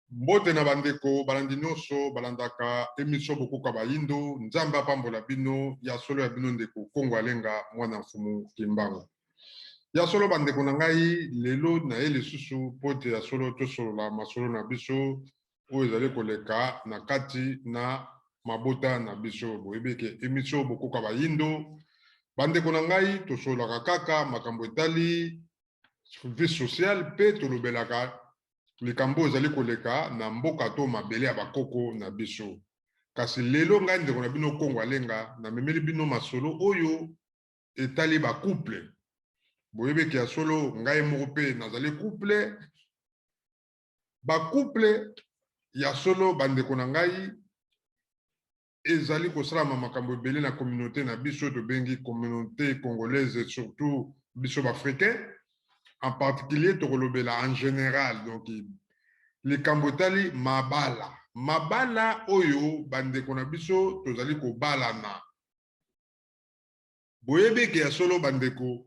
Mbote na bandeko balandi nyonso balandaka emission Bokoka Bayindo. Nzambe apambola bino. Ya solo ya bino ndeko Kongo Alenga, mwana Mfumu Kimbangu. Ya solo bandeko na ngai, lelo naye lisusu mpo ete ya solo tosolola masolo na biso oyo ezali koleka na kati na mabota na biso. Boyebi ke emission Bokoka Bayindo, bandeko na ngai, tosololaka kaka makambo etali vie sociale mpe tolobelaka likambo oyo ezali koleka na mboka to mabele ya bakoko na biso. Kasi lelo ngai ndeko na bino Kongo Alenga namemeli bino masolo oyo etali ba couple. Boyebi ke ya solo ngai moko mpe nazali couple. Ba couple ya solo bandeko na ngai, ezali kosalama makambo ebele na communauté na biso tobengi communauté congolaise et surtout biso baafricain en particulier. Tokolobela en général, donc likambo etali mabala, mabala oyo bandeko na biso tozali kobalana. Boyebi eke ya solo bandeko,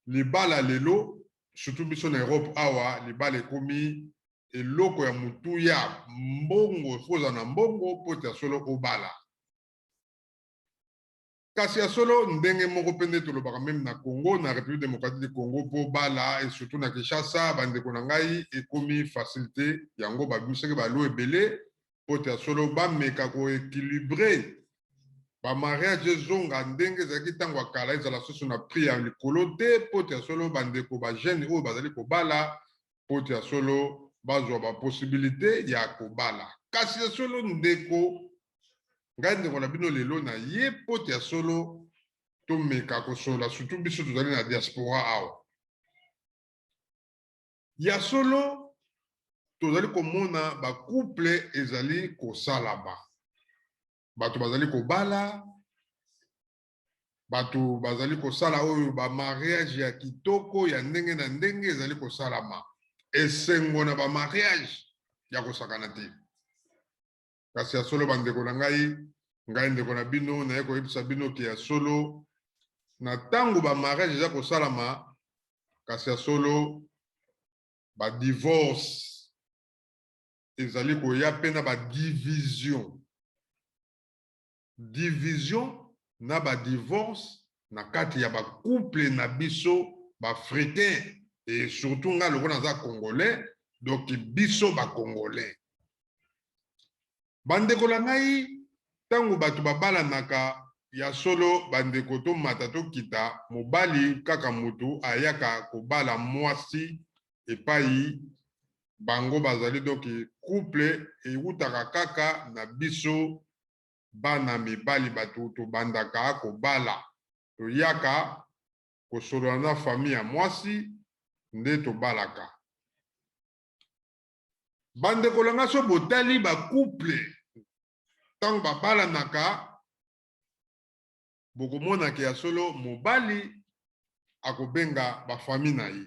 libala lelo, surtout biso na Europe awa, libala ekomi eloko ya motuya, mbongo. Faut ozala na mbongo mpo ete ya solo obala. Kasi ya solo, ndenge moko mpe nde tolobaka même na Congo, na République démocratique du Congo, mpo bala et surtout na Kinshasa, bandeko na ngai, ekomi facile te. Yango babimisaki balois ebele mpo te ya solo bameka koéquilibrer bamariage, ezonga ndenge ezalaki ntango ya kala, ezala susu na prix ya likolo te, mpo te ya solo bandeko bajeune oyo bazali kobala, mpo te ya solo bazwa bapossibilité ya kobala. Kasi ya solo ndeko, ngai ndeko na bino lelo na ye mpo te ya solo tomeka kosolola, surtout biso tozali na diaspora awa. Ya solo tozali komona bacouple ezali kosalama, bato bazali kobala, bato bazali kosala oyo bamariage ya kitoko ya ndenge na ndenge ezali kosalama, esengo na bamariage ya kosakana te. Kasi ya solo bandeko na ngai, ngai ndeko na bino naye koyebisa bino ke ya solo na ntango bamariage eza kosalama, kasi ya solo badivorce ezali koya mpe na badivision, division na badivorce na kati ya bacouple na biso baafricain et surtout ngai lokola naza congolais. Donc biso bacongolais, bandeko na ngai, ntango bato babalanaka, ya solo bandeko, tomata tokita, mobali kaka motu ayaka kobala mwasi epai bango bazali. Donc couple ewutaka kaka na biso bana mibali, bato tobandaka kobala, toyaka kosolola na famille ya mwasi nde tobalaka. Bandeko na nga, so botali bacouple ntango babalanaka, bokomonaka ya solo mobali akobenga bafamille na ye.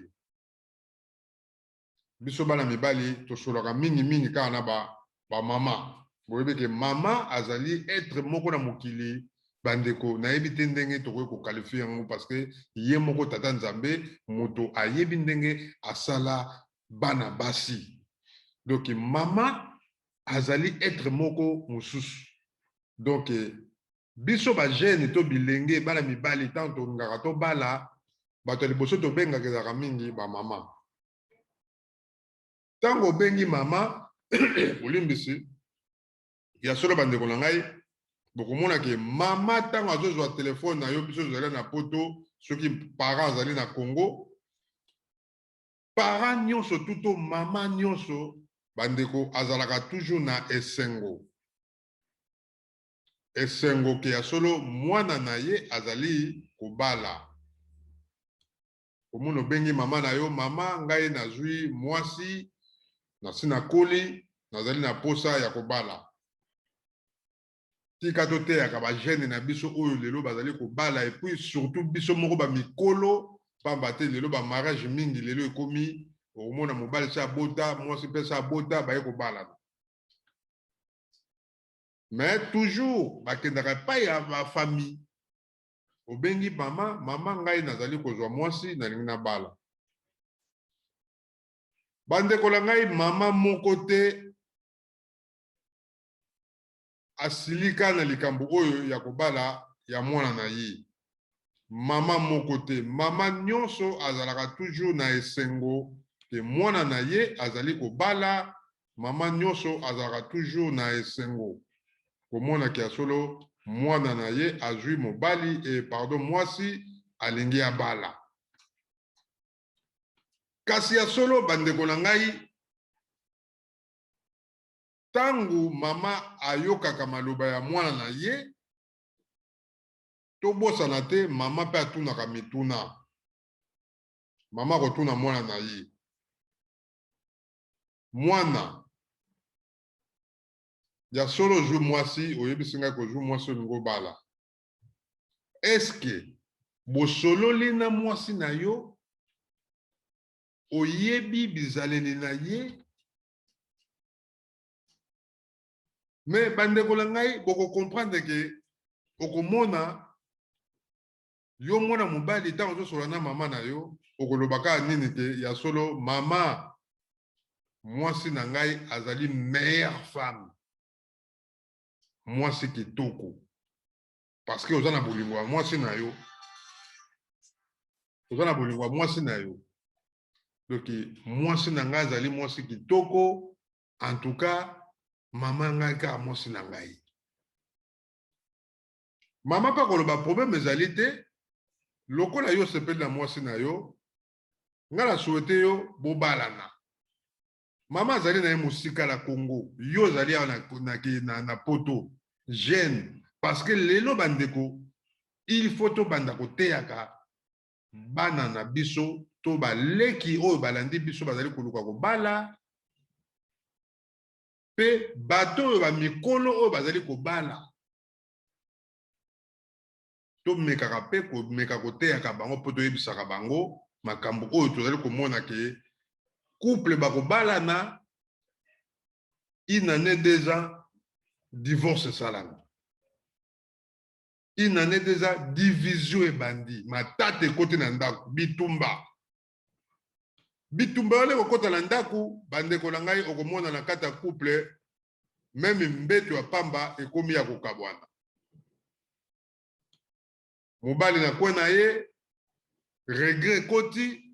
Biso bana mibali tosolaka mingimingi kaka na bamama. Boyebi ke mama azali être moko na mokili, bandeko, nayebi te ndenge tokoki koqualifier yango, parce que ye moko tata Nzambe moto ayebi ndenge asala bana basi. Donc mama azali être moko mosusu. Donc biso bajeune to bilenge bana mibali, ntango tolingaka tobala, bato ya liboso tobengaka ezalaka mingi bamama. Ntango obengi mama, bolimbisi, ya solo bandeko na ngai, bokomona ke mama ntango azozwa telefone na yo, biso tozali na Poto, soki parent azali na Congo, parent nyonso tuto mama nyonso, bandeko, azalaka toujours na esengo, esengo ke ya solo mwana na ye azali kobala. Omona obengi mama na yo: "Mama, ngai nazwi mwasi, nasi nakoli, nazali na posa ya kobala." Tika toteyaka bajeune na biso oyo lelo bazali kobala, et puis surtout biso moko bamikolo, pamba te lelo bamariage mingi lelo ekomi, okomona mobali se abota, mwasi mpe se abota, baye kobalana, mais toujours bakendaka epai ya bafamille. Obengi mama: "Mama, ngai nazali kozwa mwasi, nalingi nabala." Bandeko na ngai, mama moko te asilika na likambo oyo ya kobala ya mwana na ye. Mama moko te. Mama nyonso azalaka toujours na esengo ke mwana na ye azali kobala. Mama nyonso azalaka toujours na esengo komona ke ya solo mwana na ye azwi mobali, pardon, mwasi alingi abala. Kasi ya solo, bandeko na ngai, ntango mama ayokaka maloba ya mwana na ye, tobosana te, mama mpe atunaka mituna. Mama akotuna mwana na ye: "Mwana, ya solo ozwi mwasi, oyebisi ngai kozwi mwasi, olingi obala. Eske bosololi na mwasi na yo? Oyebi bizaleli na ye?" Me bandeko na ngai, bokocomprendre ke okomona yo mwana mobali, ntango ozosola na mama na yo, okoloba kaka nini? Te, ya solo mama, mwasi na ngai azali meilleure femme, mwasi kitoko, parce que oza na bolingo ya mwasi na yo, oza na bolingo ya mwasi na yo. Donc mwasi na ngai azali mwasi kitoko. En tout cas, mama, ngai kaka mwasi na ngai. Mama mpe akoloba: "Problème ezali te. Lokola yo osepeli na mwasi na yo, ngai na souhaite yo bobalana." Mama azali na ye mosika na Congo, yo ozali awa na Poto, jeune. Parce que lelo, bandeko, il faut tobanda koteyaka bana na biso to baleki oyo balandi biso, bazali koluka kobala, mpe bato oyo bamikolo oyo bazali kobala, tomekaka mpe komeka koteyaka bango mpo toyebisaka bango makambo oyo tozali komona ke couple bakobalana, une année, 2 ans, divorce esalami. Une année, 2 ans, division ebandi, matata ekoti na ndako, bitumba. Bitumba wana ekokɔta na ndako, bandeko na ngai, okomona na kati ya couple, même mbeto ya pamba ekomi ya kokabwana. Mobali na kwe na ye, regret ekoti.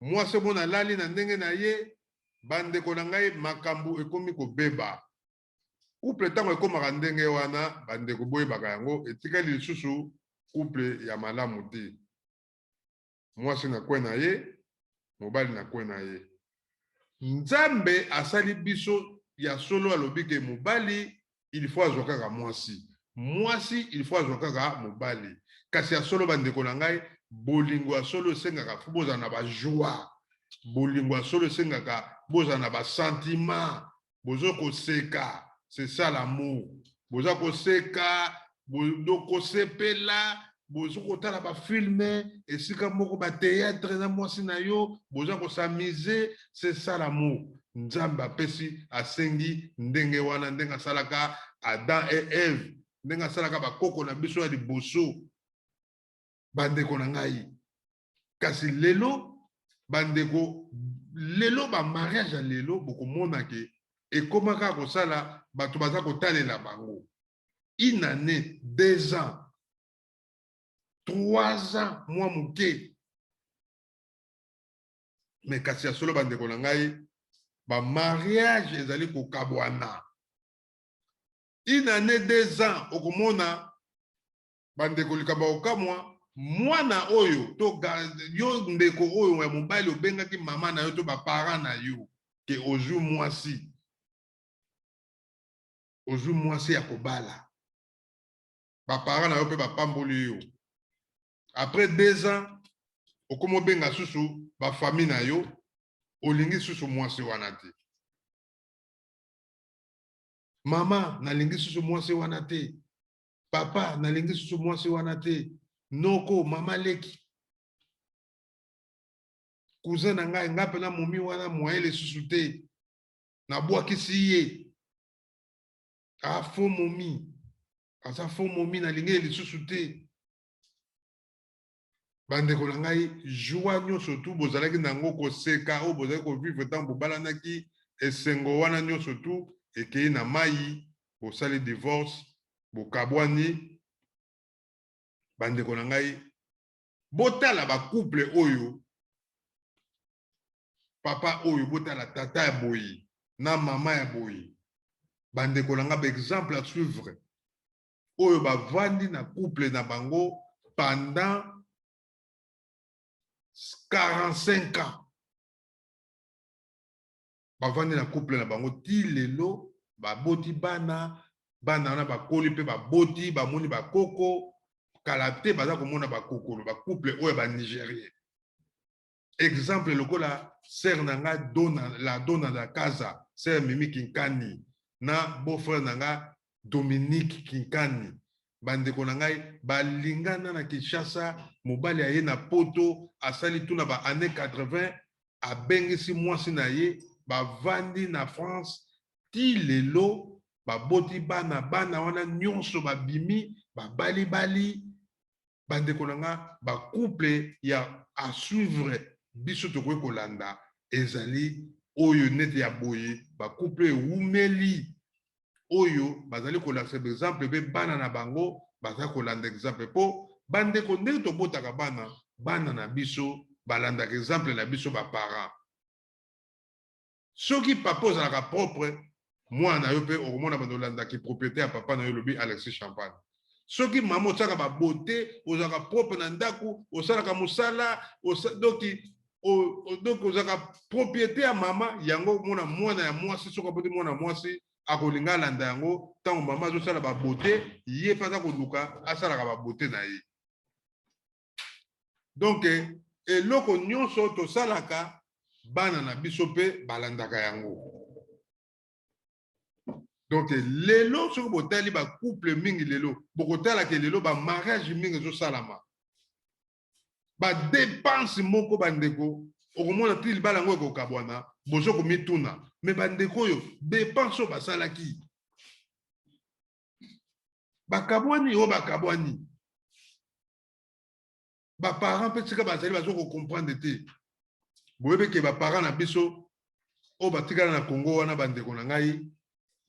Mwasi omona alali na ndenge na ye. Bandeko na ngai, makambo ekomi kobeba. Couple ntango ekómaka ndenge wana, bandeko, boyebaka yango, etikali lisusu couple ya malamu te. Mwasi na kwe na ye, mobali na kwe na ye. Nzambe asali biso ya solo, alobi ke mobali il faut azwa kaka mwasi, mwasi il faut azwa kaka mobali. Kasi ya solo, bandeko na ngai, bolingo ya solo esengaka faut bozala na bajoie. Bolingo ya solo esengaka bozala na basentiment, boza koseka. C'est ça l'amour. Boza koseka, kosepela, boza kotala bafilm esika moko, bathéâtre na mwasi na yo, boza kos'amuser. C'est ça l'amour. Nzambe apesi, asengi ndenge wana, ndenge asalaka Adam et Eve, ndenge asalaka bakoko na biso ya liboso, bandeko na ngai. Kasi lelo, bandeko, lelo bamariage ya lelo, bokomona ke ekóma kaka kosala, bato baza kotalela bango une année, 2 ans, 3 ans, mwa moke. Me kasi ya solo, bandeko na ngai, bamariage ezali kokabwana. Une année, 2 ans, okomona, bandeko, likambo ya kokamwa: mwana oyo to yo ndeko oyo ya mobali obengaki mama na yo to baparent na yo ke ozwi mwasi, ozwi mwasi ya kobala, baparent na yo mpe bapamboli yo. Après 2 ans, okómi obenga susu bafamille na yo, olingi susu mwasi wana te. "Mama, nalingi susu mwasi wana te. Papa, nalingi susu mwasi wana te. Noko, mama leki, cousin na ngai, ngai mpena momi wana moye lisusu te, nabwakisi ye. Afo momi, aza fo momi, nalingi ye lisusu te." Bandeko na ngai, joie nyonso tu bozalaki na yango, koseka oyo bozalaki kovivre ntango bobalanaki, esengo wana nyonso tu ekei na mai. Bosali divorce, bokabwani. Bandeko na ngai, botala bacouple oyo, papa oyo, botala tata ya boye na mama ya boye. Bandeko na ngai, baexemple à suivre oyo bavandi na couple na bango pendant 45 ans, bavandi na couple na bango ti lelo, baboti bana, bana wana bakoli mpe baboti, bamoni bakoko, kala te baza komona bakokolo. Bacouple oyo ya banigérien, exemple lokola sœur na nga Dona, la Dona da Casa, sœur Mimi Kinkani na beau-frère na nga Dominique Kinkani. Bandeko na ngai, balingana na Kinshasa, mobali aye na Poto, asali tuna ba année 80, abengisi mwasi na ye, bavandi na France ti lelo, baboti bana, bana wana nyonso babimi, babalibali. Bandeko na nga, bacouple ya à suivre, biso tokoki kolanda ezali oyo neti ya boye, bacouple ewumeli oyo bazali kolakisa exemple mpe bana na bango baza kolanda exemple. Mpo bandeko, ndenge tobotaka bana, bana na biso balandaka exemple na biso baparent. Soki papa ozalaka propre, mwana na yo mpe okomona bando olandaki propriété ya papa na yo. Olobi Alexis Champagne. Soki mama otiaka babote, ozalaka propre na ndako, osalaka mosala, donc ozalaka propriété ya mama yango, omona mwana ya mwasi, soki aboti mwana mwasi, akolinga alanda yango. Ntango mama azosala babote, ye mpe aza koluka asalaka babote na ye. Donc eloko nyonso tosalaka, bana na biso mpe balandaka yango. Donc lelo soki botali bacouple mingi lelo, bokotalaka lelo bamariage mingi ezosalama, badépense moko, bandeko, okomona ti libala yango ekokabwana, bozo komituna: me bandeko oyo, dépense oyo basalaki, bakabwani oyo, bakabwani. Baparent mpe tika bazali bazo kocomprendre te. Boyebi ke baparent na biso oyo batikala na Congo wana, bandeko na ngai,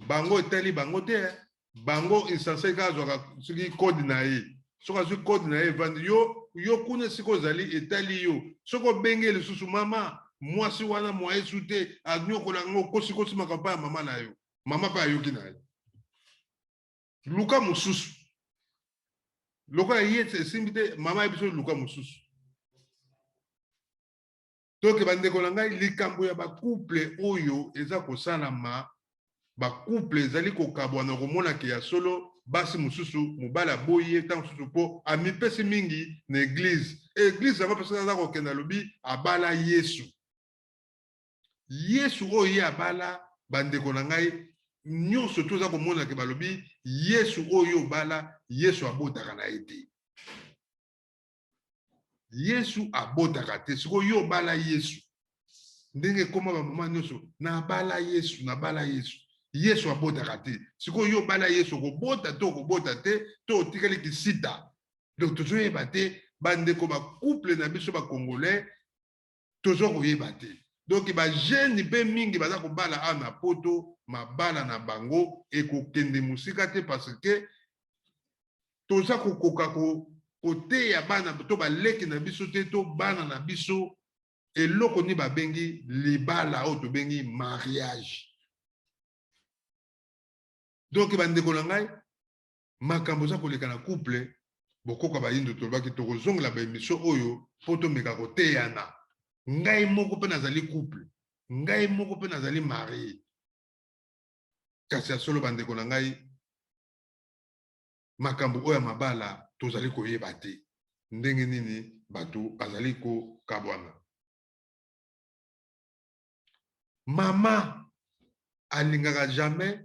bango etali bango te. Bango essentiel kaka azwaka soki code na ye. Soki azwi code na ye, evandi. Yo, yo kuna esika ozali, etali yo. Soki obenge lisusu mama, mwasi wana mwayesu te, anyokola yango, okosikosi makambo ya mama na yo, mama mpe ayoki na ye, luka mosusu. Lokola ye esimbi te, mama ye biso, luka mosusu. Toke, bandeko na ngai, likambo ya bacouple oyo eza kosalama, bacouple ezali kokabwana, komonaka ya solo basi mosusu, mobali aboyi ye ntango mosusu mpo amipesi mingi na église. Église yango mpe soki aza kokende, alobi abala Yesu. Yesu oyo ye abala, bandeko na ngai, nyonso toza komonaka, balobi Yesu oyo obala, Yesu abotaka na ye te, Yesu abotaka te. Sikoyo yo obala Yesu, ndenge ekóma bamama nyonso: nabala Yesu, nabala Yesu. Yesu abotaka te. Sikoyo yo obala Yesu, okobota to okobota te, to otikali kisita? Donc tozoyeba te, bandeko. Bacouple na biso bacongolais, toza koyeba te. Donc bajeune mpe mingi baza kobala awa na Poto, mabala na bango ekokende mosika te, parce que toza kokoka koteya bana to baleki na biso te, to bana na biso, eloko nini babengi libala, oyo tobengi mariage. Donc bandeko na ngai, makambo eza koleka na couple, bokoka bayindo, tolobaki tokozongela baémission oyo mpo tomeka koteyana. Ngai moko mpe nazali couple, ngai moko mpe nazali marié. Kasi ya solo, bandeko na ngai, makambo oyo ya mabala, tozali koyeba te ndenge nini bato bazali kokabwana. Mama alingaka jamais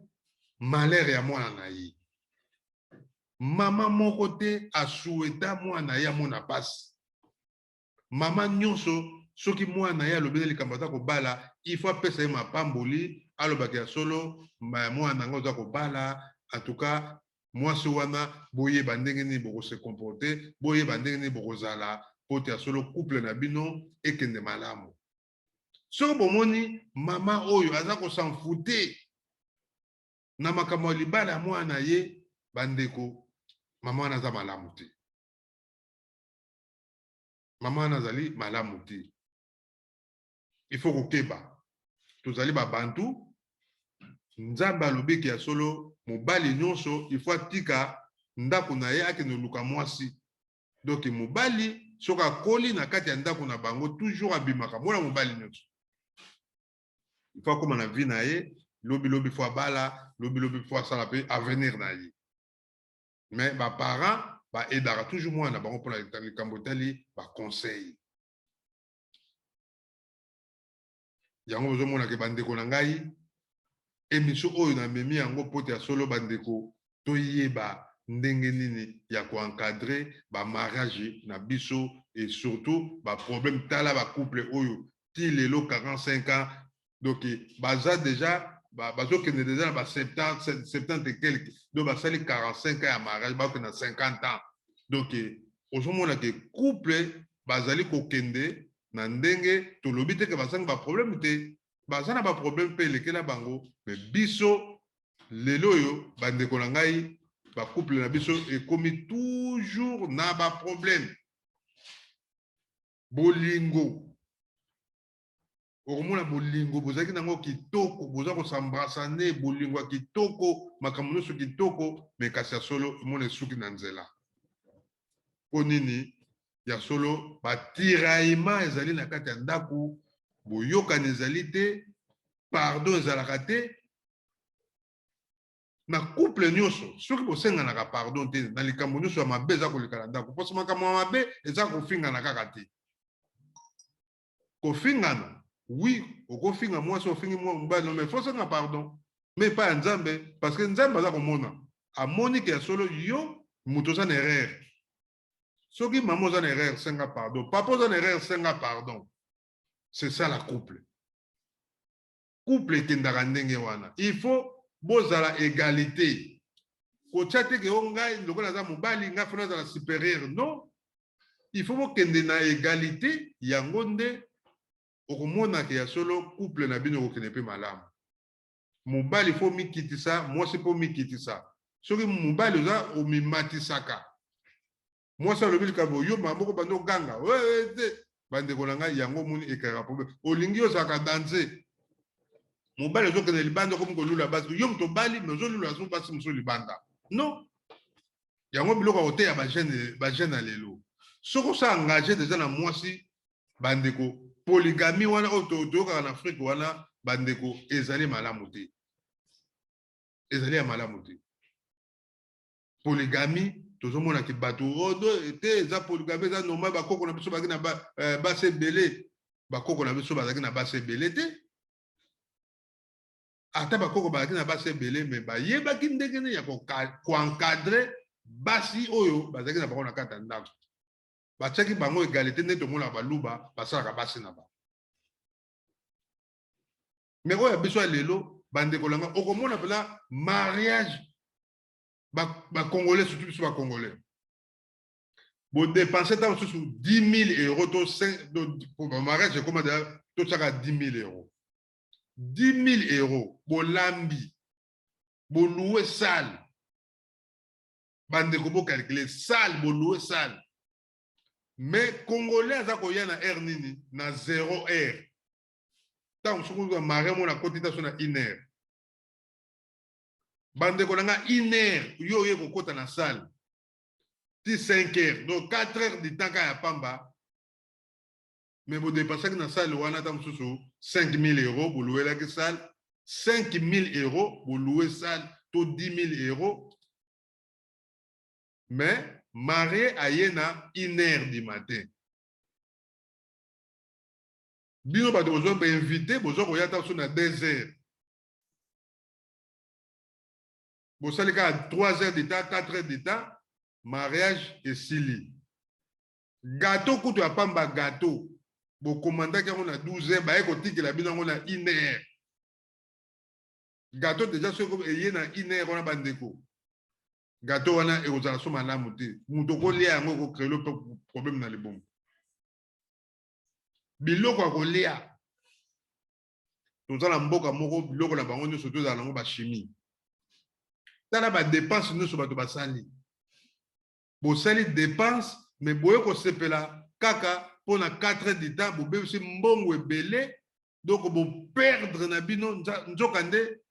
malheur ya mwana na ye. Mama moko te asouhaita mwana ye amona pasi. Mama nyonso, soki mwana ye alobeli likambo aza kobala, il faut apesa ye mapamboli, alobaka ya solo: mwana yango aza kobala, en tout cas mwasi wana, boyeba ndenge nini bokose comporter, boyeba ndenge nini bokozala. mpo te ya solo couple na bino ekende malamu. Soki bomoni mama oyo aza kosanfute na makambo ya libala ya mwana na ye, bandeko, mama wana aza malamu te. Mama wana azali malamu te. Il faut kokeba. Tozali babantu. Nzambe alobiki ya solo, mobali nyonso il faut atika ndako na ye, akende koluka mwasi. Donc mobali soki akoli na kati ya ndako na bango, toujours abimaka. Mwana mobali nyonso il faut akóma na vie na ye. Lobi lobi faut abala, lobi lobi faut asala mpe avenir na ye. Mais baparent baaidaka toujours mwana na bango mpona likambo etali baconseil. Yango bozomonake, bandeko na ngai, émission oyo namemi yango mpo te ya solo, bandeko, toyeba ndenge nini ya koencadrer bamariage na biso et surtout baproblème. Tala bacouple oyo ti lelo 45 ans, donc baza déjà, bazokende déjà na ba 70, 70 et quelque. Donc basali 45 ans ya mariage, bakokende na 50 ans. Donc ozomona ke couple bazali kokende na ndenge tolobi te ke bazangi baproblème te. Baza na baproblème mpe elekela bango. Mais biso lelo oyo, bandeko na ngai, bacouple na biso ekomi toujours na baproblème. Bolingo, okomona bolingo bozalaki nango kitoko, boza kos'embrasser, bolingo ya kitoko, makambo nyonso kitoko, mais kasi ya solo emona esuki na nzela. Mpo nini? Ya solo, batiraillement ezali na kati ya ndako, boyokani ezali te, pardon ezalaka te. Na couple nyonso, soki bosenganaka pardon te na likambo nyonso ya mabe eza koleka na ndako, mposo makambo ya mabe eza kofingana kaka te. Kofingana, oui, okofinga mwasi, ofingi mobali, non, mais faut senga pardon, mais epai ya Nzambe, parce que Nzambe aza komona, amoni ke ya solo yo moto oza na erreur. Soki mama oza na erreur, senga pardon. Papa oza na erreur, senga pardon. C'est ça la couple. Couple ekendaka ndenge wana. Il faut bozala égalité. Kotia te ke o ngai lokola naza mobali, ngai faut nazala supérieur. Non, il faut bokende na égalité. Yango nde okomonaka ya solo couple na bino ekokende mpe malamu. Mobali faut mikitisa, mwasi mpo mikitisa. Soki mobali oza omimatisaka, mwasi alobi likambo, yo maboko bando oganga te. Bandeko na ngai, yango omoni ekaka problème. Olingi ozalaka danse, mobali ozokende libanda, okomi kolula basi. Yo moto obali, mais ozolula so basi mosusu libanda. Non, yango biloko ya koteya bajeune ya lelo. Soki osa engagé déjà na mwasi, bandeko, polygamie wana oyo toyokaka na Afrique wana, bandeko, ezali malamu te, ezali ya malamu te. Polygamie, tozomonaki bato te, eza polygamie, eza normal. Bakoko na biso bazalaki na basi ebele. Bakoko na biso bazalaki na basi ebele te. Ata bakoko bazalaki na basi ebele, mais bayebaki ndenge nini ya koencadrer basi oyo bazalaki na bango na kati ya ndako. Batiaki bango égalité, nde tomonaka Baluba basalaka basi na bango. Mais oyo ya biso ya lelo, bandeko na nga, okomona mpena mariage, bacongolais, surtout biso bacongolais, bodépenser ntango mosusu 10 000 euros to mariage ekoma deja totiaka 10 000 euros. 10 000 euros, bolambi, bolouer salle. Bandeko, bocalculer salle, bolouer salle. Mais Congolais aza koya na heure nini? Na 0 heure. Ntango mosuku marié mona akoti ta so na une heure. Bandeko na nga, une heure yo oye kokɔta na salle ti 5 heures, donc 4 heures du temps kaka ya pamba. Mais bodépensaki na salle wana ata mosusu 5000 euros. Bolouelaki salle 5000 euros, bolouer salle to 10 000 euros, mais marié aye na 1 heure du matin. Bino bato bozwa bainvité, bozwa koya ta so na 2 heures, bosali kaka 3 heures de temps, 4 heures de temps, mariage esili. Gâteau kutu ya pamba, gâteau bokomandaki yango na 12 heures, baye kotikela bino yango na 1 heure. Gâteau déjà soki eye na 1 heure wana, bandeko, gâteau wana ekozala so malamu te. Moto okolia yango, ekocréer problème na libumu. Biloko ya kolia, toza na mboka moko biloko na bango nyonso tozala nango bachimie. Tala badepense nyonso bato basali. Bosali dépense, mais boye kosepela kaka mpona 4 heures du temps, bobebisi mbongo ebele. Donc boperdre na bino. Nzoka nde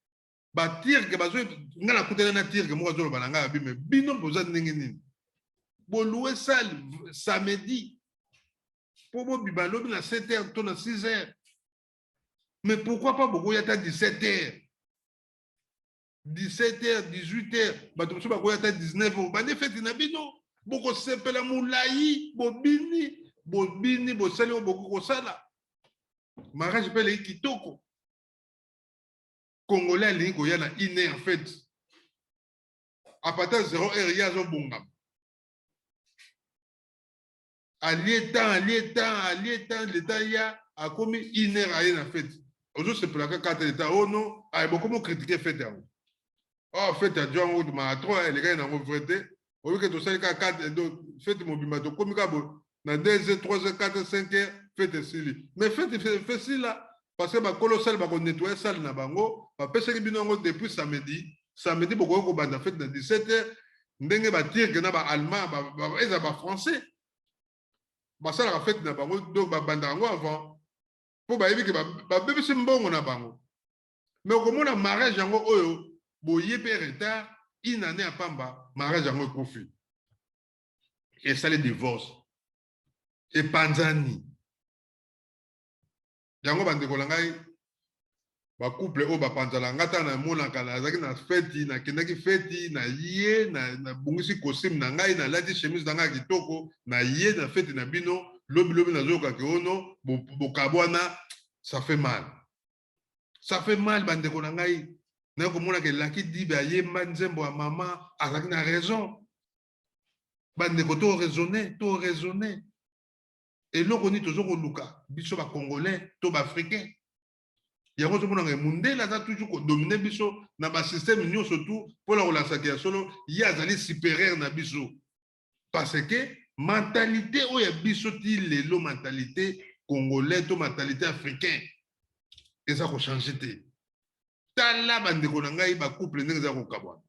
baturcs bazo, ngai nakutani na Turc moko, azoloba na ngai abi: "Mais bino boza ndenge nini? Bolouer salle samedi mpo bobima lobi na 7 heures to na 6 heures, mais pourquoi pas bokoya ata 17 heures, 17 heures, 18 heures? Bato mosusu bakoya ata 19 heures, bande feti na bino, bokosepela molai, bobini, bobini, bosali oyo bokoki kosala, mariage mpe eleki kitoko." Congolais alingi koya na une heure fête, à partir de 0 heure ye azobongama, alie temps, alie temps, alie temps, leta ya akomi une heure, aye na fête, ozosepela kaka te. Leta oh non, aye bokomi ocritiquer fête yango. Oh, fête ya jo yango maa trop elekaki nango vrai te. Oyoki tosali kaka fête mobimba, tokomi kaka boye na 2 heures, 3 heures, 4 heures, 5 heures, fête esili. Mais fête esila parce que bakolo salle bakonettoyer salle na bango, bapesaki bino yango depuis samedi. Samedi bokoki kobanda fête na 17 heures, ndenge baturcs na baallemand, eza bafrançais, basalaka fête na bango. Donc babandaka yango avant mpo bayebi ke babebisi mbongo na bango. Mais okomona mariage yango oyo boye mpe retard une année ya pamba, mariage yango ekufi, esali divorce, epanzani yango. Bandeko na ngai, bacouple oyo bapanzana, nga ntango namonaka, nazalaki na feti, nakendaki feti na ye, nabongisi costume na ngai, nalati chemise na ngai ya kitoko, na ye na feti na bino, lobilobi nazokaka ono bokabwana. Ça fait mal, ça fait mal, bandeko na ngai. Naye komonaka elaki dibe ayemba nzembo ya mama, azalaki na raison. Bandeko, to raisonne, to raisonne. Eloko nini toza koluka, biso bacongolais to baafricain? Yango ozomonaka mundele aza toujours kodominer biso na basystème nyonso tu mpona kolasaka ya solo ye azali supérieur na biso, parce que mentalité oyo ya biso ti lelo, mentalité congolais to mentalité africain, eza kochanger te. Tala, bandeko na ngai, bacouple ndenge eza kokabwana,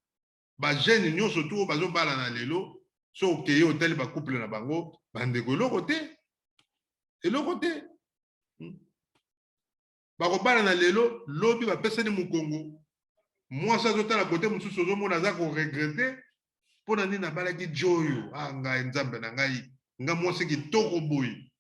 bajeune nyonso tu oyo bazobala na lelo, so okeye otali bacouple na bango, bandeko, eloko te, eloko te. Bakobala na lelo, lobi bapesani mokongo. Mwasi azotala kote mosusu, ozomona aza koregretter: "Mpo na nini nabalaki jo oyo? A ngai, Nzambe na ngai, nga mwasi kitoko boye."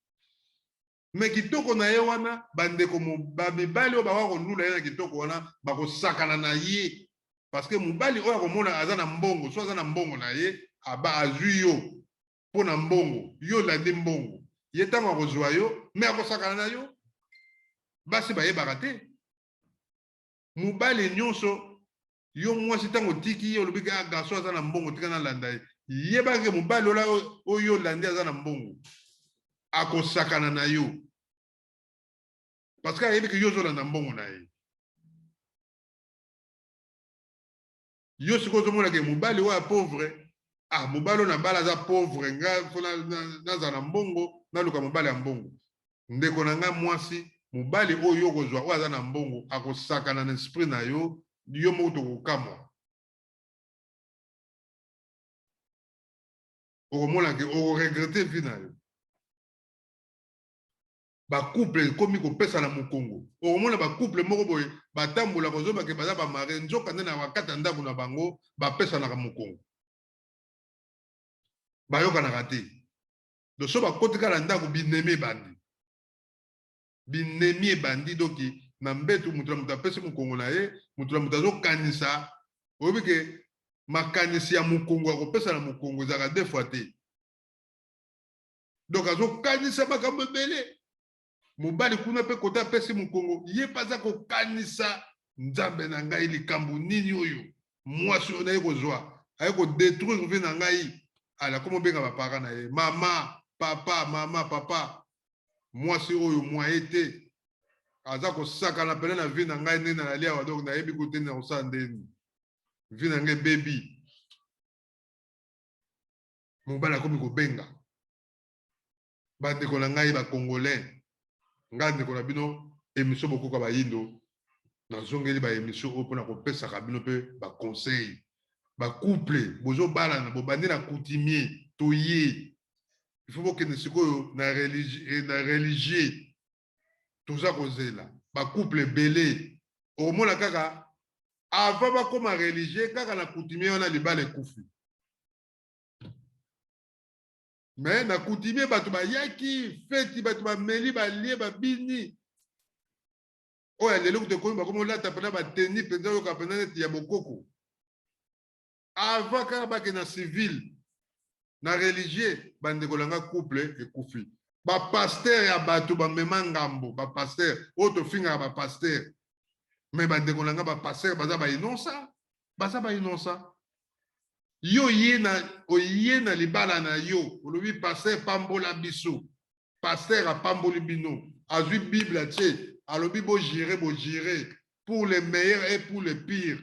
Me kitoko na ye wana, bandeko, bamibali oyo bakoka kolula ye na kitoko wana, bakosakana na ye, parce que mobali oyo akomona aza na mbongo, so aza na mbongo na ye, aba azwi yo mpo na mbongo, yo olandi mbongo, ye ntango akozwa yo, me akosakana na yo. Basi bayebaka te. Mobali nyonso, yo mwasi, ntango otiki ye, olobi kaka garçon aza na mbongo, tika nalanda ye, yebaka mobali ola oyo olandi aza na mbongo, akosakana na yo, parce que ayebi ke yo ozolanda mbongo na ye. Yo sikoyo ozomonaka mobali oyo ya pauvre, ah, mobali oyo nabala aza pauvre, nga fo nazala na mbongo, naluka mobali ya mbongo. Ndeko na ngai mwasi, mobali oyo okozwa oyo aza na mbongo, akosakana na esprit na yo, yo moko tokokamwa. Okomona ke okoregretter vie na yo. Bacouple ekomi kopesana mokongo. Okomona bacouple moko boye batambolaka, ozobake baza bamariés, nzoka nde na bakati ya ndako na bango bapesanaka mokongo, bayokanaka te. Donc so bakoti kaka na ndako, binemi ebandi, binemi ebandi. Doki na mbetu, moto na moto apesi mokongo na ye, moto na moto azokanisa. Oyebi ke makanisi ya mokongo ya kopesa na mokongo ezalaka deux fois te. Donc azokanisa makambo ebele. Mobali kuna mpe kota apesi mokongo, ye mpe aza kokanisa: "Nzambe na ngai, likambo nini oyo mwasi oyo naye kozwa, aye kodétruire vie na ngai?" Ala komo obenga bapara na ye: "Mama, papa, mama, papa, mwasi oyo mwaye te, aza kosakana pene na vie na ngai, ndenge nalali awa. Donc nayebi kote na kosala ndeni, vie na ngai ebebi." Mobali akomi kobenga. Bandeko na ngai bacongolais, Ngai ndeko na bino, émission Bokoka Bayindo, nazongeli ba émission oyo mpona kopesaka bino mpe ba conseil. Ba couple bozobalana, bobandi na coutumier, toye il faut bokende sikoyo na religieux. Toza kozela ba couple ebele, okomona kaka avant bakóma religieux, kaka na coutumier wana libala ekufi. Mais na coutumier bato bayaki feti, bato bameli, balie, babini. Oyo ya lelo kutu ekomi, bakomi olata mpena bateni mpenza, oyoka mpenza neti ya bokoko. Avant kaka bakende na civil, na religieux, bandeko na nga, couple ekufi. Ba pasteur ya bato bamema ngambo, ba pasteur oyo tofingaka ba pasteur. Mais bandeko na nga, ba pasteur baza ba innocent, baza ba innocent. Yo ye na oye na libala na yo, olobi: "Pasteur, pambola biso." Pasteur apamboli bino, azwi Bible, atie, alobi: "Bogire, bogire pour le meilleur et pour le pire."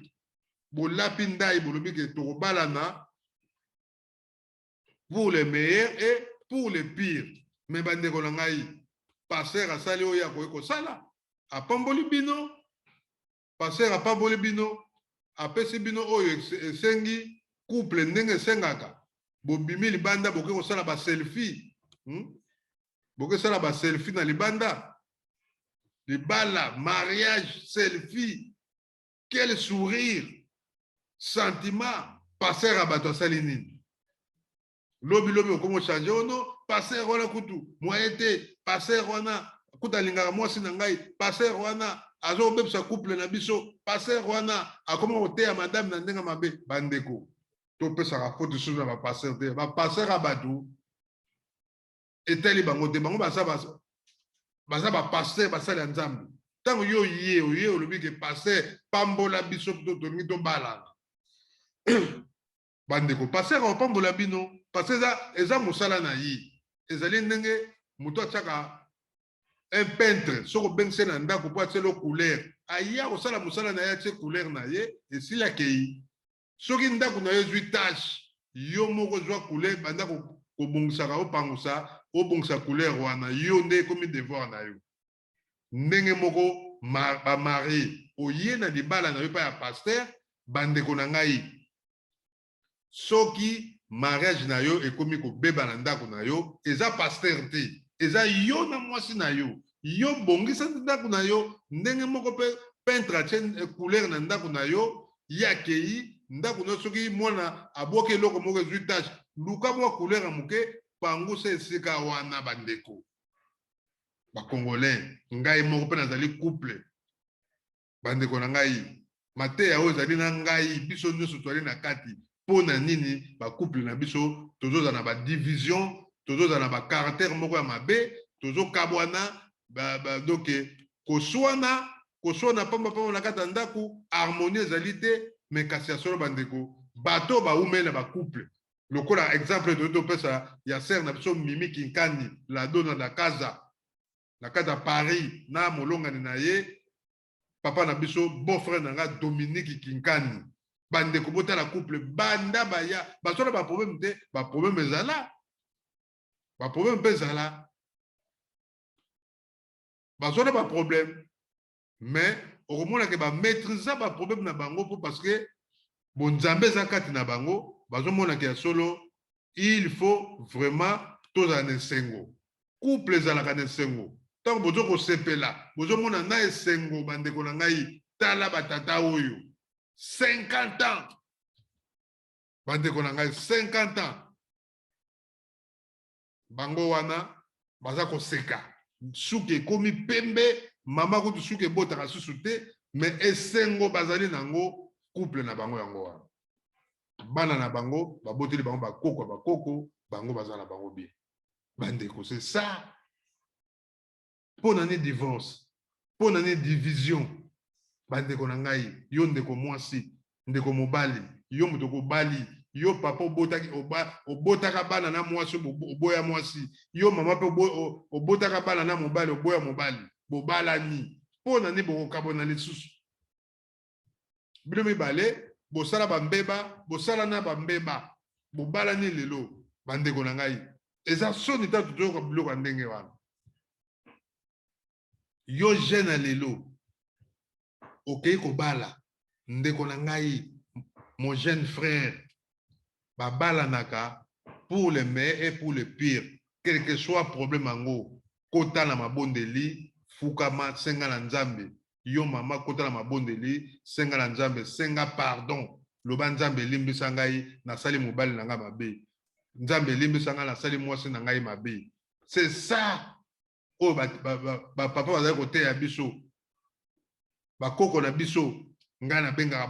Bolapi ndai, bolobi ke tokobalana pour le meilleur et pour le pire. Mais bandeko na ngai, pasteur asali oyo akoki kosala, apamboli bino. Pasteur apamboli bino, apesi bino oyo esengi couple ndenge esengaka. Bobimi libanda, bokoki kosala ba selfie, Bokoki kosala ba selfie na libanda, libala, mariage, selfie, quel sourire, sentiment. Pasteur ya bato asali nini? Lobi lobi okomi ochange ono: "Pasteur wana kutu moye te, pasteur wana kutu alingaka mwasi na ngai, pasteur wana azobebisa couple na biso, pasteur wana akoma koteya madame na ndenge mabe." Bandeko, topesaka faute lisusu na ba pasteur te. Ba pasteur ya bato etali bango te. Bango baza ba pasteur, basali ya Nzambe. Ntango yo ye oye, olobi ke: "Pasteur, pambola biso, to tolingi tobalana." Bandeko, pasteur akopambola bino parce eza mosala na ye. Ezali ndenge moto atiaka un peintre, soki obengisi na ndako mpo atiela couleur, aya kosala mosala na ye, atie couleur na ye, esili, akei. Soki ndako na yo ezwi tache, yo moko zwa couleur, banda kobongisaka, opangusa, obongisa couleur wana, yo nde ekomi devoir na yo. Ndenge moko ba marié, oye na libala na yo epai ya pasteur. Bandeko na ngai, soki mariage na yo ekomi kobeba na ndako na yo, eza pasteur te, eza yo na mwasi na yo. Yo bongisa ndako na yo. Ndenge moko mpe peintre atie couleur na ndako na yo, ye akei. Ndako na yo, soki mwana abwaki eloko moko, ezwi tache, luka mwa couleur ya moke, pangusa esika wana. Bandeko ba Congolais, ngai moko mpe nazali couple. Bandeko na ngai, mateya oyo ezali na ngai, biso nyonso tozali na kati. Mpo na nini ba couple na biso tozozala na ba division, tozozala na ba caractère moko ya mabe, tozokabwana? Donc koswana, koswana pambapamba na kati ya ndako, harmonie ezali te. Mais kasi ya solo, bandeko, bato baumeli na ba couple, lokola exemple toyei topesa ya sœur na biso Mimi Kinkani Ladona na Kaza, na kati ya Paris, na molongani na ye, papa na biso, beau frère na nga Dominique Kinkani. Bandeko, botala couple, banda baya bazwala ba problème te. Ba problème ezala, ba problème mpe ezala, bazwala ba problème, mais okomonake bamaîtrisa ba problème na bango mpo parce que bonzambe eza kati na bango. Bazomonaka ya solo, il faut vraiment tozala na esengo. Couple ezalaka na esengo ntango bozo kosepela, bozomona na esengo. Bandeko na ngai, tala batata oyo, 50 ans. Bandeko na ngai, 50 ans, bango wana baza koseka, suki ekomi pembe, mama kutu suki ebotaka susu te, mais esengo bazali nango, couple na bango yango wana. Bana na bango baboteli bango, bakoko ya bakoko, bango baza na bango bien. Bandeko, c'est ça. Mpo na nini divorce? Mpo na nini division? Bandeko na ngai, yo ndeko mwasi, ndeko mobali, yo moto kobali, yo papa obotaki, obotaka bana na mwasi, oboya mwasi, yo mama mpe obotaka bana na mobali, oboya mobali, bobalani, mpo na nini bokokabona lisusu? Bino mibale bosala bambeba, bosala na bambeba, bobalani lelo. Bandeko na ngai, eza soni. Tatu toyoka biloko ya ndenge wana. Yo jeune ya lelo okei kobala, ndeko na ngai, mon jeune frère, babalanaka pour le meilleur et pour le pire. Quel que soit problème yango, kota na mabondeli, fukama, senga na Nzambe. Yo mama, kota na mabondeli, senga na Nzambe, senga pardon. Loba: Nzambe, elimbisa ngai, nasali mobali na ngai mabe. Nzambe, elimbisa ngai, nasali mwasi na ngai mabe. C'est ça oyo bapapa bazali koteya biso, bakoko na biso. Ngai nabengaka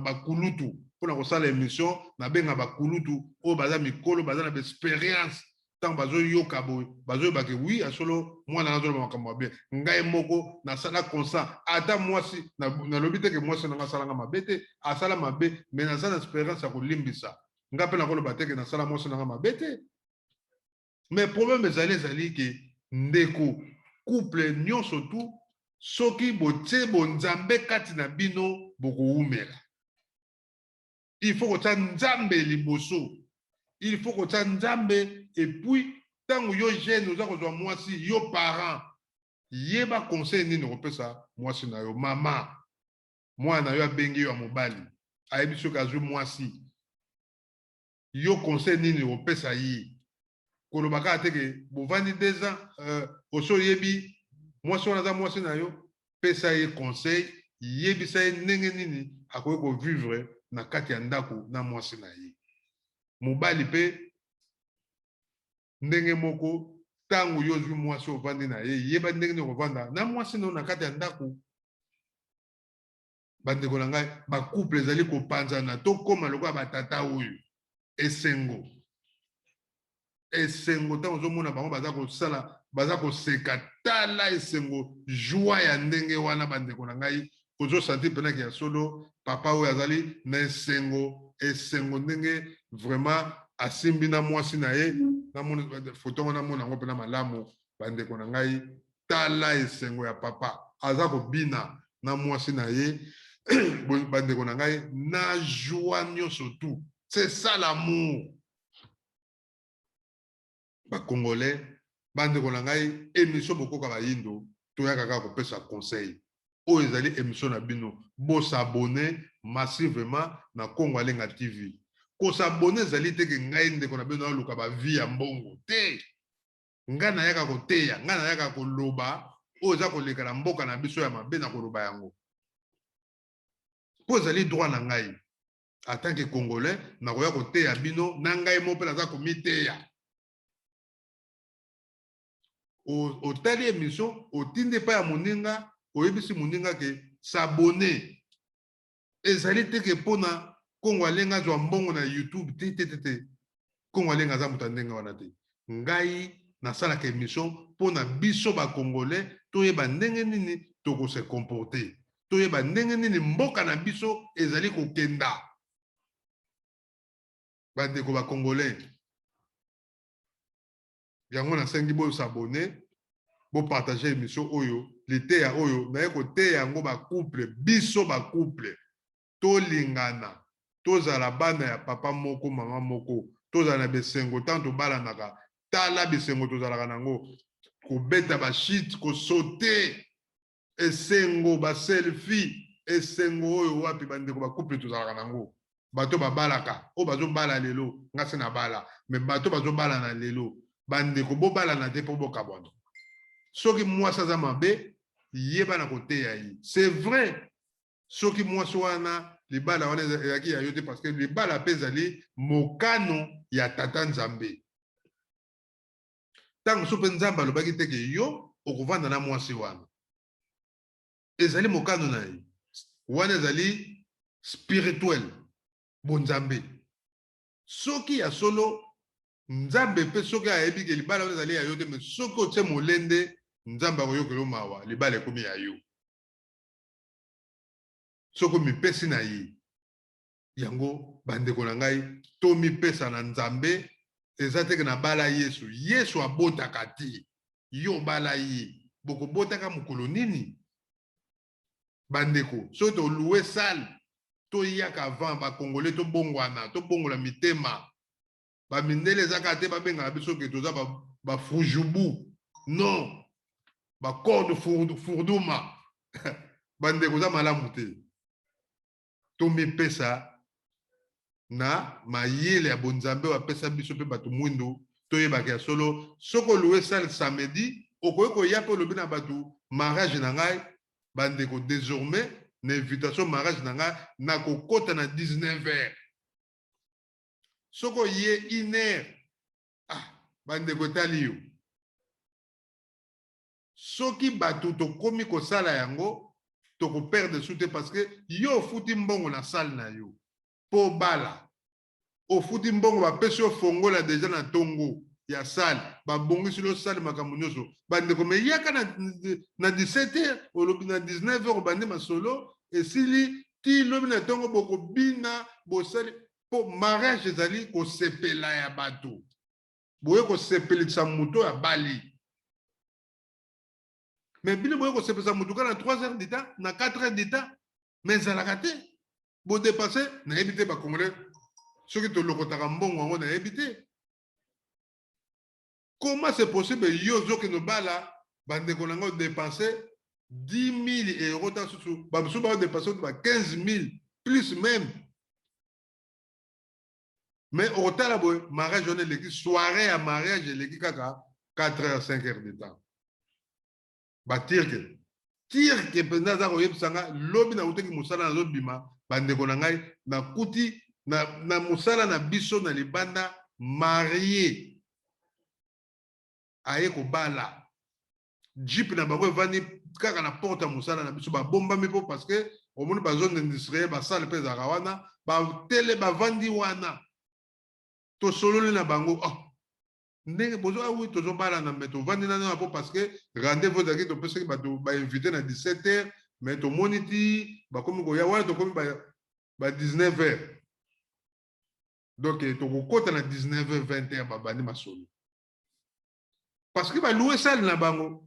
bakulutu mpona kosala émission. Nabengaka bakulutu oyo baza mikolo, baza na baexpérience. Ntango bazoyoka boye, bazoyebake wi ya solo, mwana nazoloba makambo mabe. Ngai moko nasala consent. Ata mwasi, nalobi te ke mwasi nanga asalanga mabe te. Asala mabe, mais naza na expérience ya kolimbisa. Ngai mpe nakoloba te ke nasala mwasi nanga mabe te. Mais problème ezali ke, ndeko, couple nyonso tu, soki botie bonzambe kati na bino, bokowumela. Il faut kotia Nzambe liboso, il faut kotia Nzambe. Et puis ntango yo jeune oza kozwa mwasi, yo parent, yeba conseil nini okopesa mwasi na yo. Mama, mwana na yo abengi yo ya mobali, ayebi soki azwi mwasi, yo conseil nini okopesa ye? Koloba kaka te ke bovandi 2 ans, osi oyebi mwasi wana aza mwasi na yo. Pesa ye conseil, yebisa ye ndenge nini akoki kovivre na kati ya ndako na mwasi na ye. Mobali mpe ndenge moko. Ntango yo ozwi mwasi, ovandi na ye, yeba ndenge nini okovanda na mwasi na yo na kati ya ndako. Bandeko na ngai, bacouple ezali kopanzana. Tokóma lokola batata oyo. Esengo, esengo ntango ozomona bango baza kosala, baza koseka. Tala esengo, joie ya ndenge wana. Bandeko na ngai, ozosentir mpenaki ya solo, papa oyo azali na esengo, esengo ndenge vraiment asimbi na mwasi na ye. Namoni foto yango, namona yango mpena malamu. Bandeko na ngai, tala esengo ya papa, aza kobina na mwasi na ye. Bandeko na ngai, na joie nyonso tu. C'est ça l'amour, Bacongolais. Bandeko na ngai, émission Bokoka Bayindo, toyaka kaka kopesa conseil. Oyo ezali émission na bino. Bos'abonner massivement na Kongo Alenga TV. Kos'abonner ezali te ke ngai ndeko na bino aluka bavues ya mbongo te. Ngai nayaka koteya, ngai nayaka koloba oyo eza koleka na mboka na biso ya mabe. Na koloba yango mpo ezali droit na ngai en tant que Congolais. Nakoya koteya bino na ngai mo mpe naza komiteya. Otali émission, otindi epai ya moninga, oyebisi moninga ke s'abonner. Ezali te ke mpona Kongo Alenga azwa mbongo na YouTube. Te, te, te, te. Kongo Alenga aza moto ya ndenge wana te. Ngai nasalaka émission mpona biso Bacongolais toyeba ndenge nini tokose comporter, toyeba ndenge nini mboka na biso ezali kokenda. Bandeko Bacongolais, yango nasengi bos'abonner, bopartager émission oyo. Liteya oyo naye koteya yango bacouple, biso bacouple tolingana, tozala bana ya papa moko, mama moko, tozala na bisengo ntango tobalanaka. Tala bisengo tozalaka nango, kobeta bashite, kosauter, esengo, baselfie, esengo oyo wapi, bandeko bacouple, tozalaka nango. Bato babalaka, oyo bazobala lelo, nga se nabala, mais bato bazobala na lelo, bandeko, bobalana te mpo bokabwana. Soki mwasi aza mabe, yeba na koteya ye. C'est vrai, soki mwasi wana, libala wana ezalaki ya yo te, parce que libala mpe ezali mokano ya Tata Nzambe. Ntango so mpe Nzambe alobaki te ke yo okovanda na mwasi wana, ezali mokano na ye wana, ezali spirituel, bonzambe. Soki ya solo Nzambe mpe soki ayebi ke libala wana ezali ya yo te, mais soki otie molende, Nzambe akoyokela mawa, libala ekomi ya yo soki omipesi na ye. Yango, bandeko na ngai, tomipesa na Nzambe. Eza teke nabala Yesu. Yesu abotaka te. Yo obala ye, bokobotaka mokolo nini? Bandeko, soki tolouer salle, toyaka avant. Bacongolais, tobongwana, tobongola mitema. Bamindele eza kaka te babengaka biso ke toza bafujubu. Non. Bacorde furduma. Bandeko, eza malamu te. Tomipesa na mayele ya bonzambe oyo apesa biso mpe bato mwindu. Toyebaka ya solo, soki olouer salle samedi, okoki koya mpe olobi na bato: mariage na ngai, bandeko, désormais na invitation mariage na ngai, nakokɔta na 19 heures. Soki oye une heure, ah, bandeko, etali yo. Soki bato tokomi kosala yango, tokoperdre su te, parce que yo ofuti mbongo na salle na yo mpo bala, ofuti mbongo, bapesi yo fongola déjà na ntongo ya salle, babongisi yo salle, makambo nyonso, bandeko. Me yaka na 17 heures, olobi na 19 heures obandi masolo, esili ti lobi na ntongo, bokobina, bosali. Mpo mariage ezali kosepela ya bato, boye kosepelisa moto oyo abali. Me bino boye kosepelisa motu kaka na 3 heures du temps, na 4 heures du temps, mais ezalaka te, bodépenser. Nayebi te, bacongolais, soki tolokotaka mbongo yango, nayebi te comment c'est possible. Yo ozokende obala, bandeko na ngai, odépenser 10 000 euros, ta susu bamosusu baodépenser ba 15 000 plus même. Mais okotala boye, mariage wana eleki, soirée ya mariage eleki kaka 4 heures, 5 heures de temps. Baturcs, turc mpenza aza koyebisa nga lobi, nautaki mosala, nazobima, bandeko na ngai, nakuti na mosala na biso na libanda, mariée aye kobala, jeep na bango evandi kaka na porte ya mosala na biso, babombami mpo parce que omoni bazone industrielle, basale mpe ezalaka wana, batele bavandi wana. Tosololi na bango: oh, ndenge bozo awi, tozobalana, me tovandi nano mpo parce que rendez-vous ezalaki, topesaki bato bainvité na 17 heures, mais tomoni ti bakomi koya wana, tokomi ba 19 heures, donc tokokɔta na 19 heures, 20 heures, babandi masolo, parce que balouer salle na bango.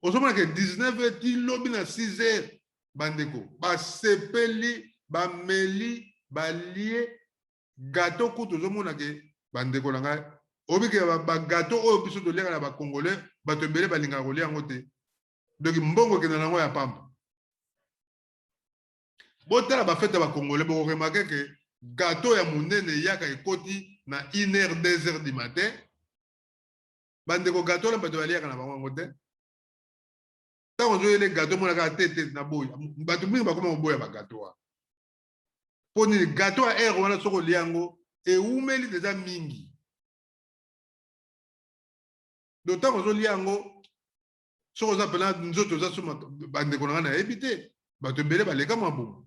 Ozomona ke 19 heures ti lobi na 6 heures, bandeko basepeli, bameli, balie gâteau. Kutu ozomona ke, bandeko na ngai, oyebi ke bagâteau oyo biso toliaka na bacongolais, bato ebele balingaka kolia yango te. Donc mbongo ekenda nango ya pamba. Botala bafête ya bacongolais, bokoremarquer ke gâteau ya monene eyaka, ekoti na 1 heure, 2 heures du matin. Bandeko, gâteau wana bato baliaka na bango yango te. Ntango ozoyele gâteau, monaka te te na boya, bato mingi bakoma koboya bagâteau wana. Mpo nini? Gâteau ya heure wana, soki olia yango, ewumeli deja mingi. Donc ntango ozolia yango, soki oza mpena nzoto oza so, bandeko na ngai, nayebi te, bato ebele baleka mabumu.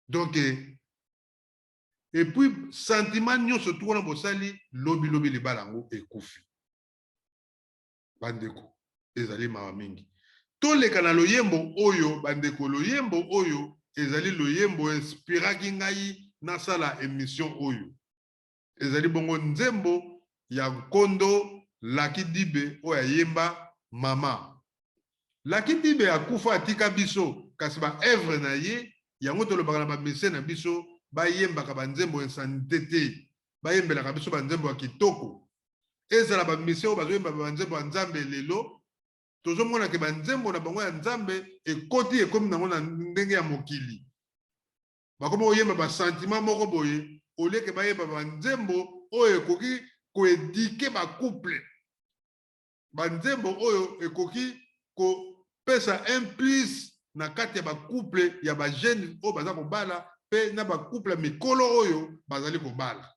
Donc et puis sentiment nyonso tu wana bosali lobilobi, libala yango ekufi. Bandeko, ezali mawa mingi. Toleka na loyembo oyo, bandeko. Loyembo oyo ezali loyembo inspiraki ngai nasala émission oyo. Ezali bongo nzembo ya nkondo Lucky Dube oyo ayemba Mama. Lucky Dube akufa, atika biso, kasi baœuvre na ye yango tolobaka na bamusiciens na biso, bayembaka banzembo insanité te, bayembelaka biso banzembo ya kitoko. Ezala bamusiciens oyo bazoyemba banzembo ya Nzambe lelo, tozomona ke banzembo na bango ya Nzambe ekoti, ekomi nango na ndenge ya mokili, bakomi koyemba basentiment moko boye, oleke bayemba banzembo oyo ekoki koéduquer bacouple, banzembo oyo ekoki kopesa un plus na kati ya bacouple ya bajeune oyo baza kobala, mpe na bacouple ya mikolo oyo bazali kobala.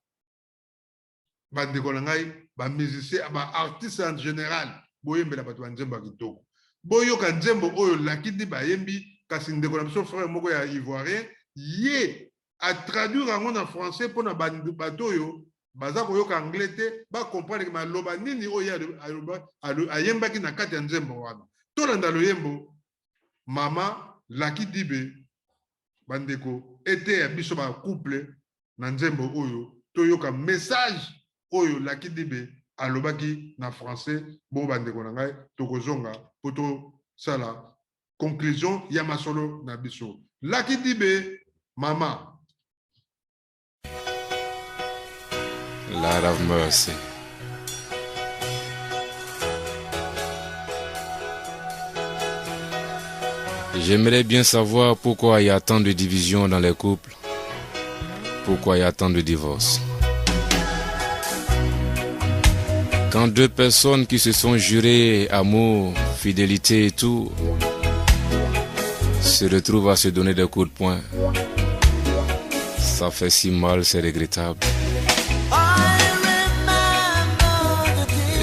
Bandeko na ngai, bamusicien, baartiste en général, boyembela bato banzembo ya kitoko. Boyoka nzembo oyo Lucky Dube bayembi, kasi ndeko na biso, frère moko ya ivoirien, ye atraduire yango na français mpona bato oyo baza koyoka anglais te bacomprendre maloba nini oyo ayembaki na kati ya nzembo wana. Tolanda loyembo Mama, Lucky Dube. Bandeko, eteya biso bacouple na nzembo oyo. Toyoka message oyo Lucky Dube alobaki na français. Bongo, bandeko na ngai, tokozonga mpo tosala conclusion ya masolo na biso. Lucky Dube, Mama. Lord have mercy. J'aimerais bien savoir pourquoi il y a tant de divisions dans les couples, pourquoi il y a tant de divorces. Quand deux personnes qui se sont jurées amour, fidélité et tout, se retrouvent à se donner des coups de poing, ça fait si mal, c'est regrettable.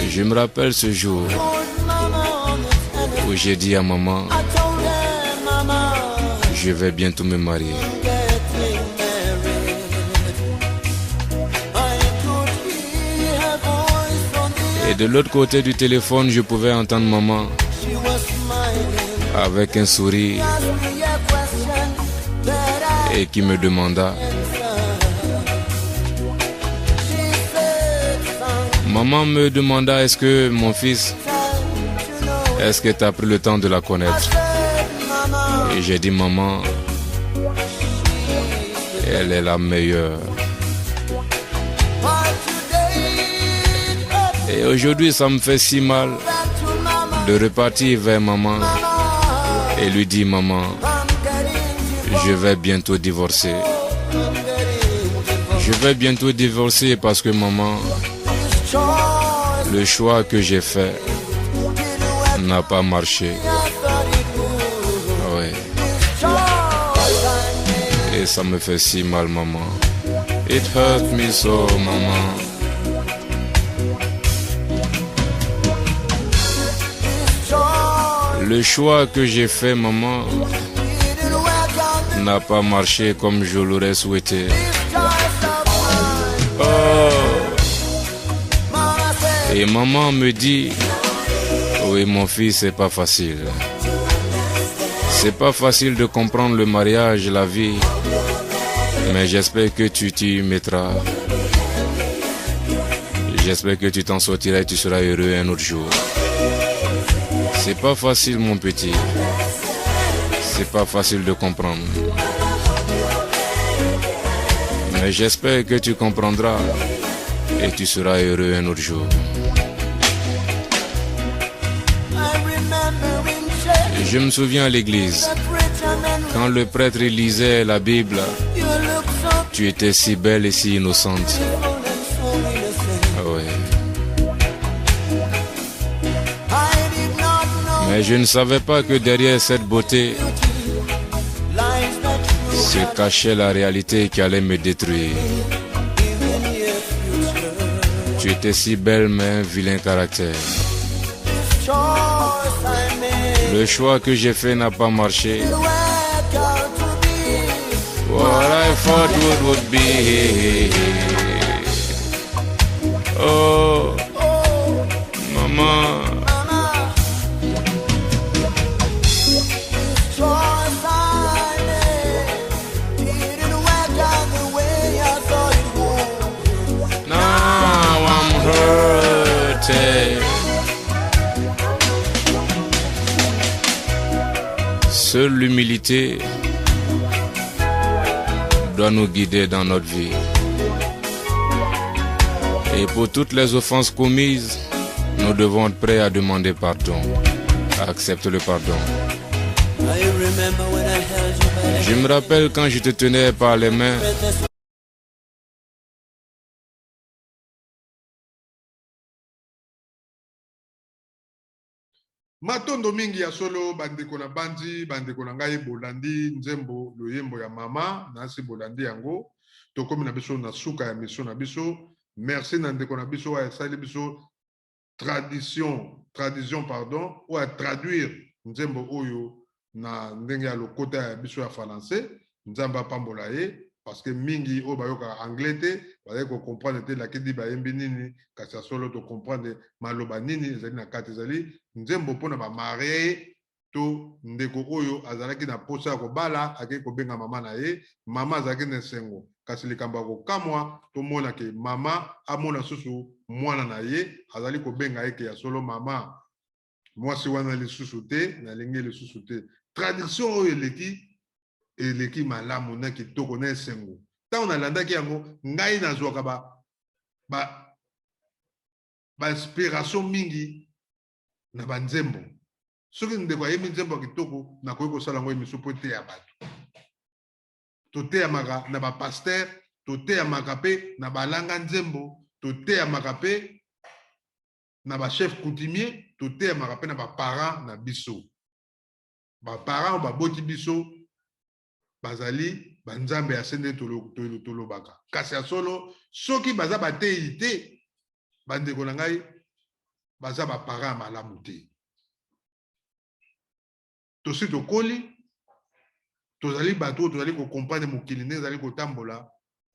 Et je me rappelle ce jour où j'ai dit à maman, je vais bientôt me marier. Et de l'autre côté du téléphone, je pouvais entendre maman avec un sourire et qui me demanda. Maman me demanda est-ce que mon fils, est-ce que tu as pris le temps de la connaître Et j'ai dit maman, elle est la meilleure. Et aujourd'hui, ça me fait si mal de repartir vers maman et lui dire, maman, je vais bientôt divorcer. Je vais bientôt divorcer parce que maman, le choix que j'ai fait n'a pas marché. Oui. Et ça me fait si mal, maman. It hurt me so, maman. Le choix que j'ai fait, maman, n'a pas marché comme je l'aurais souhaité. Oh. Et maman me dit, oui mon fils, c'est pas facile. C'est pas facile de comprendre le mariage, la vie. Mais j'espère que tu t'y mettras. J'espère que tu t'en sortiras et tu seras heureux un autre jour. C'est pas facile, mon petit. C'est pas facile de comprendre. Mais j'espère que tu comprendras et tu seras heureux un autre jour. Je me souviens à l'église, quand le prêtre lisait la Bible, tu étais si belle et si innocente. Oui. Mais je ne savais pas que derrière cette beauté se cachait la réalité qui allait me détruire. Tu étais si belle, mais un vilain caractère. Le choix que j'ai fait n'a pas marché. What I thought would, would be. Oh, maman. Now I'm hurting. Seule l'humilité doit nous guider dans notre vie. Et pour toutes les offenses commises, nous devons être prêts à demander pardon. Accepte le pardon. Je me rappelle quand je te tenais par les mains. Matondo mingi ya solo bandeko na bandi bandeko na ngai bolandi nzembo loyembo ya mama nasi bolandi yango tokomi na biso na suka ya mission na biso merci na ndeko na biso oyo asali biso tradition tradition pardon oyo atraduire nzembo oyo na ndenge ya lokota ya biso ya français nzambe apambola ye parce que mingi oyo bayokaka anglais te bazali kocomprendre te lakidi bayembi nini kasi ya solo tocomprendre maloba nini ezali na kati ezali nzembo mpona bamarie to ndeko oyo azalaki na posa ya kobala akei kobenga mama na ye mama azalaki na esengo kasi likambo ya kokamwa tomona ke mama amona susu mwana na ye azali kobenga ye ke ya solo mama mwasi wana lisusu te nalingi lisusu te traduction oyo eleki eleki malamu na kitoko na esengo ntango nalandaki yango ngai nazwaka ba ba ba inspiration mingi na banzembo. Soki ndeko ayembi nzembo ya kitoko, nakoki kosala yango émission mpo eteya bato. Toteyamaka na bapasteur, toteyamaka mpe na balanga nzembo, toteyamaka mpe na bachef coutumier, toteyamaka mpe na baparent na biso. Baparent oyo baboti biso bazali banzambe ya se nde tolobaka. Kasi ya solo, soki baza bateyi te, bandeko na ngai, baza baparent ya malamu te. Tosi tokoli, tozali bato oyo tozali kocomprendre mokili ndenge ezali kotambola,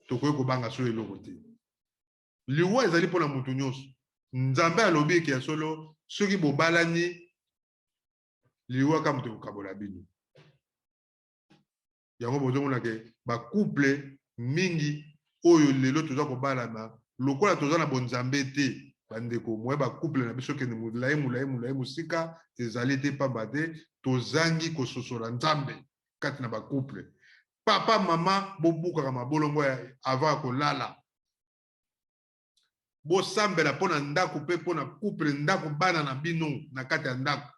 tokoki kobanga so eloko te. Liwa ezali mpona motu nyonso. Nzambe alobi eke ya solo, soki bobalani, liwa kaka moto ekokabola bino. Yango bozomona ke bacouple mingi oyo lelo toza kobalana, lokola toza na bonzambe te, bandeko, moye bacouple na biso kende molai molai molai mosika ezali te, pamba te tozangi kososola Nzambe kati na bacouple. Papa, mama, bobukaka mabolongo ya avant ya kolala, bosambela mpo na ndako mpe mpo na couple, ndako, bana na bino na kati ya ndako.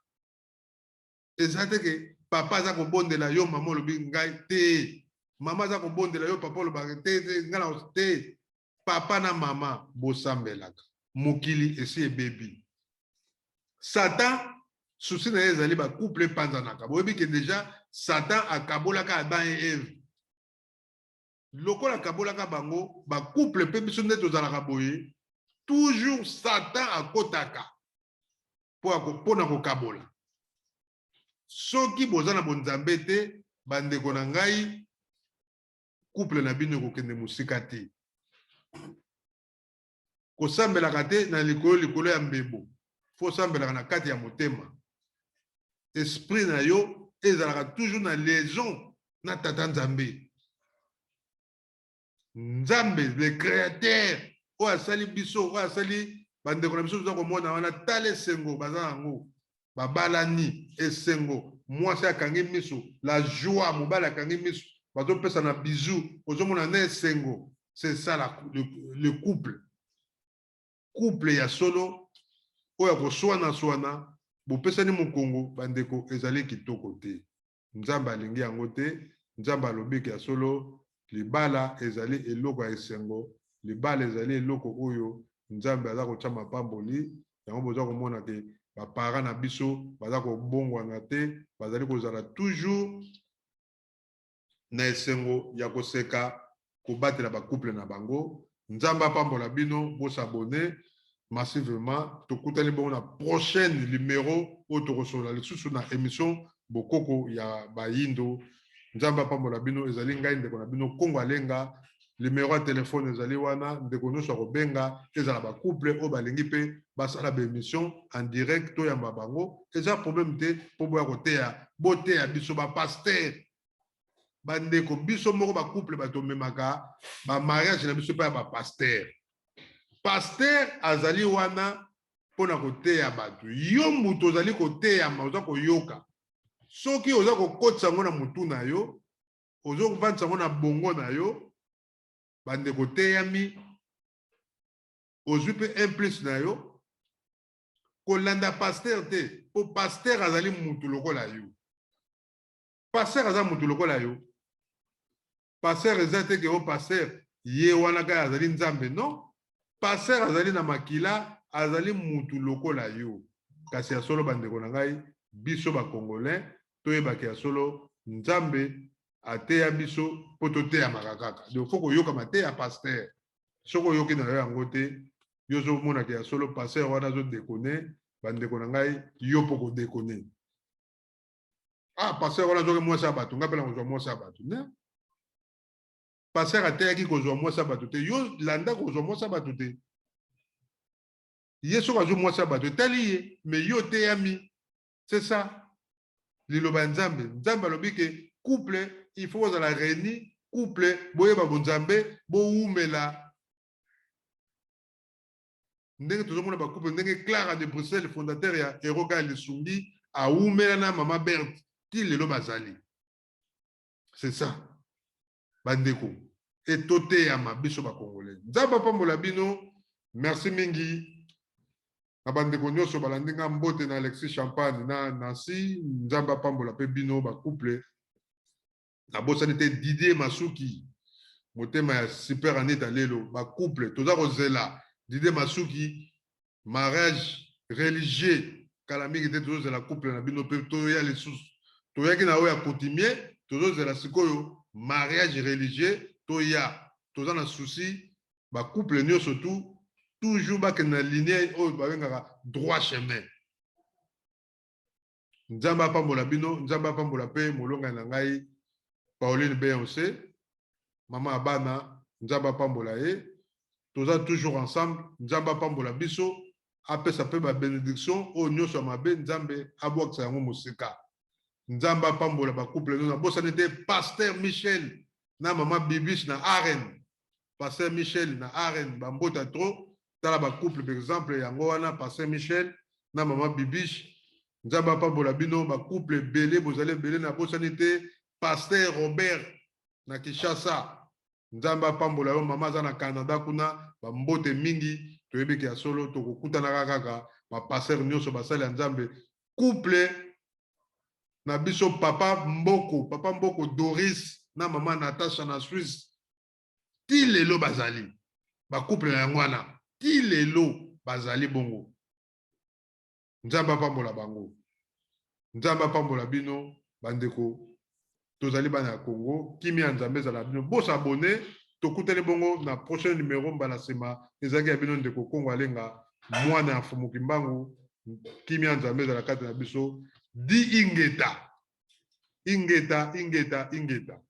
Eza te ke papa aza kobondela yo, mama olobi ngai te. Mama aza kobondela yo, papa olobaka te te, ngai na te. Papa na mama, bosambelaka. Mokili esi ebebi. Satan, souci na ye ezali bacouple epanzanaka. Boyebi ke déjà Satan akabolaka Adam et Eve. Lokola akabolaka bango, bacouple mpe biso nde tozalaka boye, toujours Satan akotaka mpona kokabola. Soki boza na bonzambe te, bandeko na ngai, couple na bino ekokende mosika te. Kosambelaka te na likolo likolo ya mbebo, fo osambelaka na kati ya motema. Esprit na yo ezalaka toujours na liaison na Tata Nzambe. Nzambe le créateur oyo asali biso, oyo asali bandeko na biso toza komona wana. Tala esengo baza yango, babalani, esengo. Mwasi akangi miso, la joie, mobali akangi miso, bazopesa na bisou, ozomona na esengo. C'est ça le couple. Couple ya solo oyo ya koswana-swana, bopesani mokongo, bandeko, ezali kitoko te. Nzambe alingi yango te. Nzambe alobiki ya solo, libala ezali eloko ya esengo, libala ezali eloko oyo Nzambe aza kotia mapamboli. Yango boza komona ke baparent na biso baza kobongwana te, bazali kozala toujours na esengo ya koseka, kobatela bacouple na bango. Nzambe apambola bino. Bos'abonner massivement. Tokutani bongo na prochaine numéro oyo tokosolola lisusu na émission Bokoko ya Bayindo. Nzambe apambola bino. Ezali ngai, ndeko na bino, Kongo Alenga. Numéro ya telefone ezali wana. Ndeko nyonso akobenga, ezala bacouple oyo balingi mpe basala baémission en direct, toyamba bango, eza problème te. Mpo boya koteya, boteya biso bapasteur. Bandeko, biso moko bacouple, bato omemaka bamariage na biso mpe ya bapasteur. Pasteur azali wana mpona koteya bato. Yo moto ozali koteyama, oza koyoka, soki oza kokotisa yango na motu na yo, ozovandisa yango na bongo na yo, bandeko, teyami, ozwi mpe un plus na yo. Kolanda pasteur te, mpo pasteur azali mutu lokola yo. Pasteur aza mutu lokola yo. Pasteur eza te ke o pasteur ye wana kaka azali Nzambe. Non, pasteur azali na makila, azali mutu lokola yo. Kasi ya solo, bandeko na ngai, biso bacongolais toyebaki ya solo, Nzambe ateya biso mpo toteyamaka kaka. Donc faut koyoka mateya pasteur. Soki oyoki na yo yango te, yo ozomonaka ya solo pasteur wana azodéconner, bandeko na ngai, yo mpo kodéconner. Ah, pasteur wana azwaki mwasi ya bato, ngai mpe na kozwa mwasi ya bato. Ne pasteur ateyaki kozwa mwasi ya bato te. Yo landa kozwa mwasi ya bato te. Ye soki azwi mwasi ya bato, etali ye, mais yo oteyami. C'est ça liloba ya Nzambe. Nzambe alobi ke couple, il faut kozala réuni. Couple, boyeba bonzambe, bowumela. Ndenge tozomona bacouple, ndenge Clara de Bruxelles, fondateur ya Eroka ya Lisungi, awumela na mama Berthe ti lelo bazali. C'est ça, bandeko, etoteyama biso bacongolais. Nzambe apambola bino. Merci mingi. Na bandeko nyonso balandi nga, mbote na Alexis Champagne na Nancy, Nzambe apambola mpe bino bacouple. Nabosani te Didier Masuki, motema ya Super Anita. Lelo bacouple toza kozela Didier Masuki, mariage religieux kala mingi te. Tozozela couple na bino mpe toya lisusu. Toyaki na oyo ya coutumier, tozozela sikoyo mariage religieux. Toya, toza na souci bacouple nyonso tu toujours bakende na ligne oyo babengaka droit chemin. Nzambe apambola bino, Nzambe apambola mpe molongani na ngai Pauline Beyonce, mama ya bana. Nzambe apambola ye. Toza toujours ensemble. Nzambe apambola biso, apesa mpe babénédiction. Oyo nyonso ya mabe, Nzambe abwakisa yango mosika. Nzambe apambola bacouple nyonso. Nabosani te pasteur Michel na mama Bibiche na Aren. Pasteur Michel na Aren, bambota trop. Tala bacouple, par exemple, yango wana, pasteur Michel na mama Bibiche. Nzambe apambola bino bacouple ebele, bozali ebele. Nabosani te pasteur Robert na Kinshasa. Nzambe apambola yo. Mama aza na Canada kuna, bambote mingi. Toyebiki ya solo, tokokutanaka kaka. Bapasteur nyonso, basali ya Nzambe, couple na biso, papa Mboko, papa Mboko Doris na mama Natasha na Swisse, ti lelo bazali bacouple na yango wana, ti lelo bazali bongo. Nzambe apambola bango, Nzambe apambola bino bandeko. Tozali bana ya Congo. Kimia ya Nzambe ezala bino. Bos'abonner. Tokutani bongo na prochain numéro, mbala nsima. Ezalaki ya bino ndeko Kongo Alenga, mwana ya Mfumu Kimbangu. Kimia ya Nzambe ezala kati na biso. Di ingeta, ingeta, ingeta, ingeta.